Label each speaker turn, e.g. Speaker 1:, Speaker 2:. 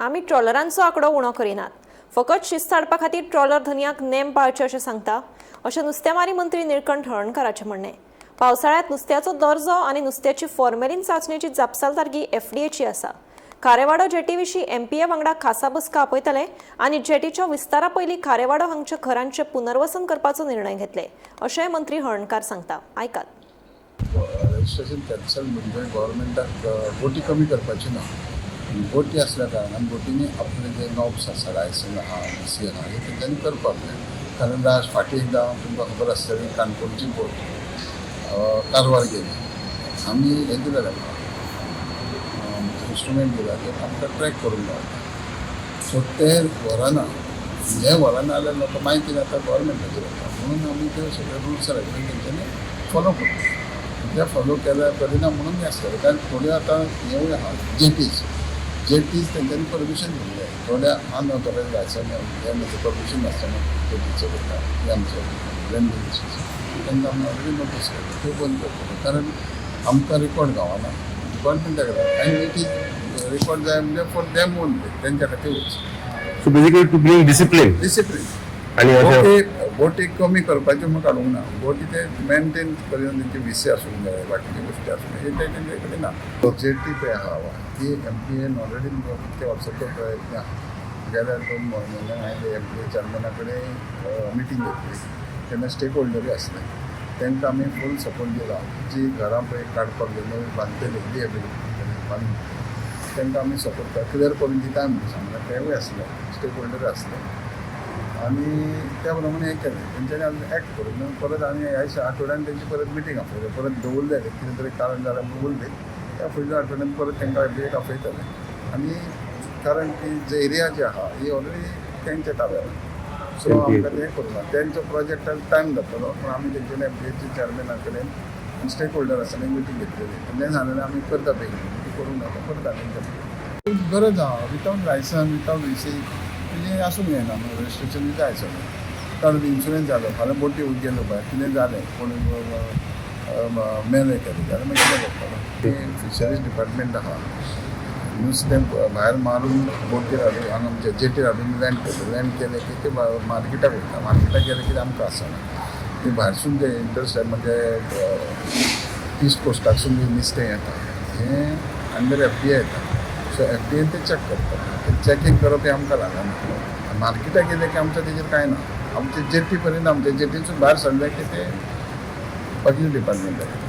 Speaker 1: आमी ट्रॉलरांचो आंकडो उणो करिनात, फकत शिस्त हाडपा खातीर ट्रॉलर धनयाक नेम पाळचे अशें सांगता, अशें नुस्तेमारी मंत्री निळकंठ हळर्णकाराचें म्हणणें. पावसाळ्यांत नुस्त्याचो दर्जो आनी नुस्त्याची फॉर्मेलीन चांचणेची जापसालदारकी एफडीएची आसा. खारेवाडो जेटी विशीं एमपीए वांगडा खासा बसका आपयतले आनी जेटीच्या विस्तारा पयलीं खारेवाडो हांगच्या घरांचें पुनर्वसन करपाचो निर्णय घेतले, अशेंय मंत्री हळर्णकार सांगता. आयकात.
Speaker 2: रजिस्ट्रेशन कॅन्सल म्हणजे गव्हर्मेंटाक बोटी कमी करपाची ना. बोटी आसल्या कारणान बोटींनी आपले जे नॉब्स आसा, लायसन आहा, सी आहा, हे तेंच्यांनी करपाक जाय. कारण लास्ट फाटीं एकदां तुमकां खबर आसतली, काणकोणची बोट कारवार गेली. आमी हें दिलें ताका, इन्स्ट्रुमेंट दिला, ते आमकां ट्रॅक करूंक गावता. सो ते व्हरना, हे व्हरना जाल्यार लोकां मागीर कितें जाता, गव्हर्मेंटाचेर वता. म्हणून आमी ते सगळे रुल्स रेगुलेशन तेंच्यांनी फॉलो करता. ते फॉलो केल्यार करिना म्हणून हें आसतलें. कारण थोड्यो आतां हेवूय आहा, जेटीज. जेटीज तेंच्यांनी परमिशन घेवंक जाय. थोड्या अनऑथरायज लायसन हे परमिशन नासतना जेटी चलयता. हे आमचे लँडींग, तांकां आमी ऑलरेडी नोटीस केली, त्यो बंद करतले. कारण आमकां रिकॉर्ड गावना डिपार्टमेंटाक आनी it is record जाय म्हणजे फॉर दॅम ओनली, तेंच्या खातीरूच.
Speaker 3: So basically to bring discipline.
Speaker 2: Discipline.
Speaker 3: आणि अशें
Speaker 2: बोटी बोटी कमी करपाच्यो म्हूण काडूंक ना. बोटी ते मेंटेन करून तेंचे विसे आसूंक जाय, बाकीच्यो गोश्टी आसूंक जाय, ते तेंचे कडेन ना. जेटी पळय आहा ती एमपीएन ऑलरेडी कितके वर्साचो प्रयत्न आहा. गेल्या 2 म्हयन्यान हांवें एमपीए चॅरमॅना कडेन मिटींग घेतली, तेन्ना स्टेक होल्डरूय आसले. तांकां आमी फूल सपोर्ट दिला. जी घरां पळय काडपाक जाय, नवी बांदतले, रिहेबिलिटेट बांदून तांकां आमी सपोर्ट क्लियर करून दिता म्हणून सांगलां. तेवूय आसले, स्टेक होल्डर आसले आनी त्या प्रमाणे हें केलें. तेंच्यांनी अजून एक्ट करूंक ना. परत आनी ह्या आठवड्यान तेंची परत मिटींग आपयली. परत दवरले, कितें तरी कारण जालें म्हणून उरली. त्या फुडल्या आठवड्यान परत तांकां एक आपयतले. आनी कारण की जे एरिया जी आहा ही ऑलरेडी तेंच्या ताब्यात, सो आमकां तें करूंक ना. तेंचो प्रोजेक्टाक टायम जातलो, पूण आमी तेंच्यानी एमपीएच्या चॅरमॅना कडेन, स्टेक होल्डर आसा, मिटींग घेतलेली. तेंच्यांनी सांगलेलें आमी करता बेगीन. ती करूंक ना, परत आनी तेंच्या गरज आहा. वितावट लायसन, वितावट व्हीसी तुजें आसूंक जायना न्हू. रजिस्ट्रेशन जाय सगळें, कारण इन्शुरन्स जालो, फाल्यां बोटी गेलो भायर, कितें जालें, कोण मेले केलें जाल्यार मागीर कितें करतलो? ती फिशरीज डिपार्टमेंट आहा, नुस्तें भायर मारून बोटीर हाडून हांगा आमच्या जेटीर हाडून लँड करता. लँड केलें की ते मार्केटाक वयता. मार्केटाक गेलें की आमकां आसना. ती भायरसून जे इंटरस्टेट म्हणजे ईस्ट कोस्टाकसून जे नुस्तें येता, हें अंडर एफडीए येता. सो एफडीएन ते चॅक करता. ते चॅकींग करप हें आमकां लागना. मार्केटाक गेलें की आमच्या तेजेर कांय ना. आमचे जेटी पर्यंत, आमच्या जेटीसून भायर सरलें की ते बाकीचे डिपार्टमेंट.